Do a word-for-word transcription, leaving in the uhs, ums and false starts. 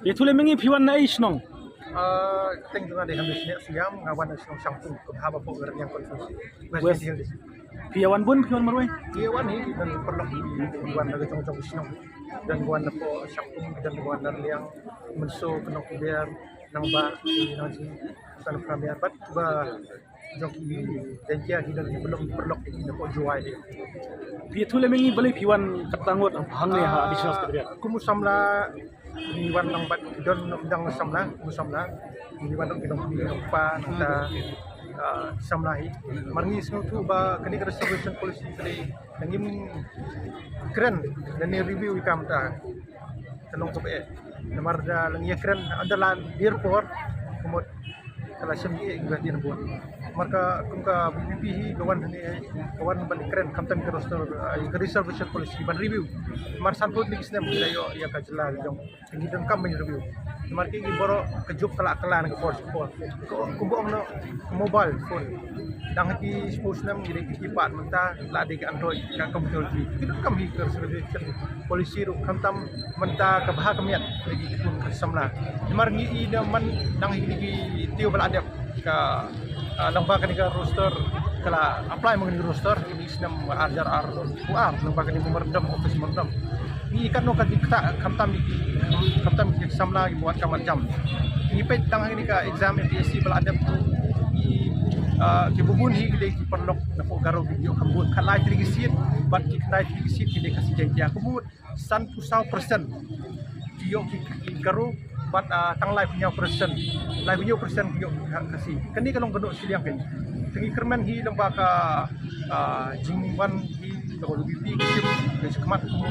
Phi ïathuh lem ïa ngi, phi wan na ei shnong? Ah, teng jong nga dei Hamish Neh Siam, nga wan na shnong Shangpung, kaba hap hapoh Raliang Constituency, West Jaintia Hills. Phi ïa wan bun, phi wan marwei? Phi ïa wan hi, don paralok, phi wan na ka jong jong shnong. Don wan na poh Shangpung, don wan na Raliang, Mynso, Nongkbiar, Nangbah, Nangjing, San Premier, bad ba jong ki Jaintia ki don ki paralok, paralok ki na poh Jowai. Phi ïathuh lem ïa ngi balei phi wan katta ngut hangne ha Additional Secretariat? Kum u samla ngi wan lang bad ki don dang samla, kum u samla ngi wan dang ki dong ki dong pa nangta, ah, samla hi. Mar ngi sngewthuh ba kane ka reservation policy ka dei nangim kren lane review ïa ka mynta. Ka long kaba eh. Namar da la ngi ïa kren ynda la dier por, ka mut ka la shem ïa ngi ba dien bun. Namar ka kum ka V P P hi ka wan hangne, ka wan ban kren khamtam ka roster, ah, ka reservation policy ban review. Namar sanphew tylli ki snem ki la ïoh ïa ka jylla jong ngi, donkam ban review. Namar ki baroh ka juk ka la kylla na ka por sha ka por. Kumba ong noh, ka mobile phone. Dang ha ki shiphew snem ngi dei ki keypad, mynta la dei ka Android, ka computer. Ki donkam hi ka reservation policy ruh khamtam mynta ka bha ka miat lagi ki khun ka samla. Namar ngi i da man dang hi ki tiew ba la dep ka, ah, lyngba kane ka roster, ka la apply ma kane ka roster ha kane ka snem ar hajar arphew ar lyngba kane ka memorandum, office memorandum. Ngi katno ka jingktah khamtam ki, khamtam ki samla kiba wad ka mat jam. Ngi peit tang ha kane ka exam M P S C ba la dep tu, ngi, ah, kiba bun hi ki dei ki paralok napoh Garo kiba ïoh kham bun, khatlai tylli ki seat bad ki khyndai tylli ki seat ki dei Khasi Jaiñtia. Kumba sanphew saw percent ki ïoh ki, ki Garo bad, ah, tang laiphew hynñiew percent, laiphew hynñiew percent ki ïoh ki Khasi. Kane ka long ka doh shiliang kane. Te ngi kyrmen hi lyngba ka, ah, jingwan hi ka V P P ki shim ka jingkhmat kum u